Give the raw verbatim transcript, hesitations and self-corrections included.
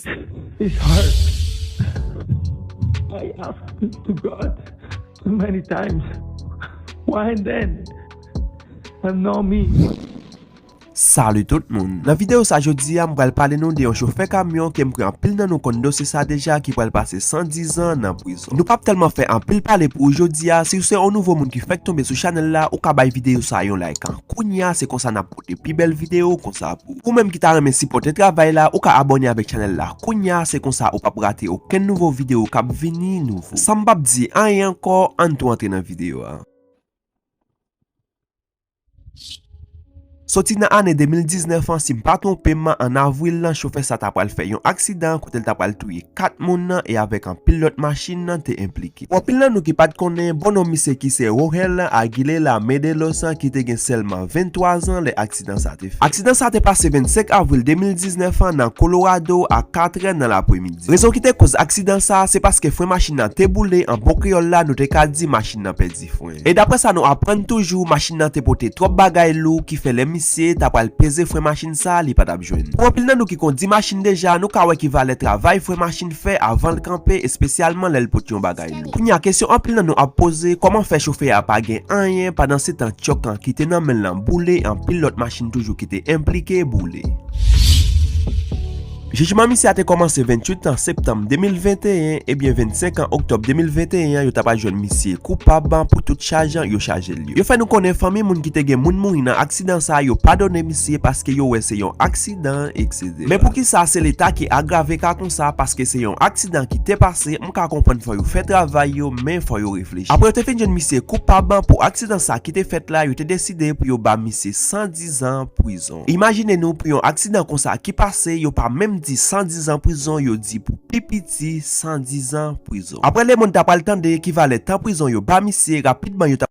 It's hard. I asked to God many times, why then? And now me. Salut tout moun. Nan videyo sa jodi a, m pral pale nou de yon chofè kamyon ke m kwè anpil nan nou konn dosye sa deja, ki pral pase san diz an nan prizon. Nou p ap tèlman fè anpil pale pou ou jodi a. Si w se yon nouvo moun ki fèk tonbe sou chanèl la, ou ka bay videyo sa yon like an. Kounye a, se konsa n ap pote pi bèl videyo konsa pou ou. Ou menm ki ta renmen sipòte travay la, ou ka abòne avèk chanèl la kounye a, se konsa ou p ap rate okenn nouvo videyo k ap vini nouvo. San m p ap di anyen ankò, ann tou antre nan videyo a. Soti nan ane de mil diznèf an, si m pa twonpe m, an avril lan, chofè sa ta pral fè yon aksidan kote l ta pral touye kat moun nan e avèk anpil lòt machin nan te enplike. Pou anpil nan nou ki pa t konnen, bon non misye ki se Rohel Aguilera Medelos an, ki te gen sèlman venntwa zan lè aksidan sa te fèt. Aksidan sa te pase vennsenk avril de mil diznèf an nan Colorado a katrè nan lapremidi. Rezon ki te koz aksidan sa, se paske fren machin nan te boule, an bon kreyòl la, nou te ka di machin nan pèdi fren. E daprè sa nou aprann toujou, machin nan te pote twòp bagay lou, ki fè lè misye ta pral peze fren machin sa, li pa t ap jwenn. Pou anpil nan nou ki kondi machin deja, nou ka wè ki valè travay fren machin fè avan l kanpe, espesyalman lè l pote yon bagay lou. Kounye a, kesyon anpil nan nou ap poze, kòman fè chofè a pa gen anyen, pandan se tan tchòk an ki te nan men l lan boule, anpil lòt machin toujou ki te enplike boule. Jijman misye a te kòmanse venntuit septanm de mil venteyen, ebyen vennsenk oktòb de mil venteyen an, yo ta pral jwenn misye koupab pou tout chaj yo chaje l yo. Yo fè nou konnen fanmi moun ki te gen moun mouri nan aksidan sa yo padone misye paske yo wè se yon aksidan, etsetera. Men poukisa se leta ki agrave ka konsa? Paske se yon aksidan ki te pase, m ka konprann fò yo fè travay yo, men fò yo reflechi. Apre yo te fin jwenn misye koupab pou aksidan sa ki te fèt la, yo te deside pou yo ba misye san diz an prizon. Imajine nou pou yon aksidan konsa ki pase, yo pa menm di san diz an prizon, yo di pou pi piti san diz an prizon. Apre lemonn ta pral tande ki valè tan prizon yo ba misye, rapidman yo ta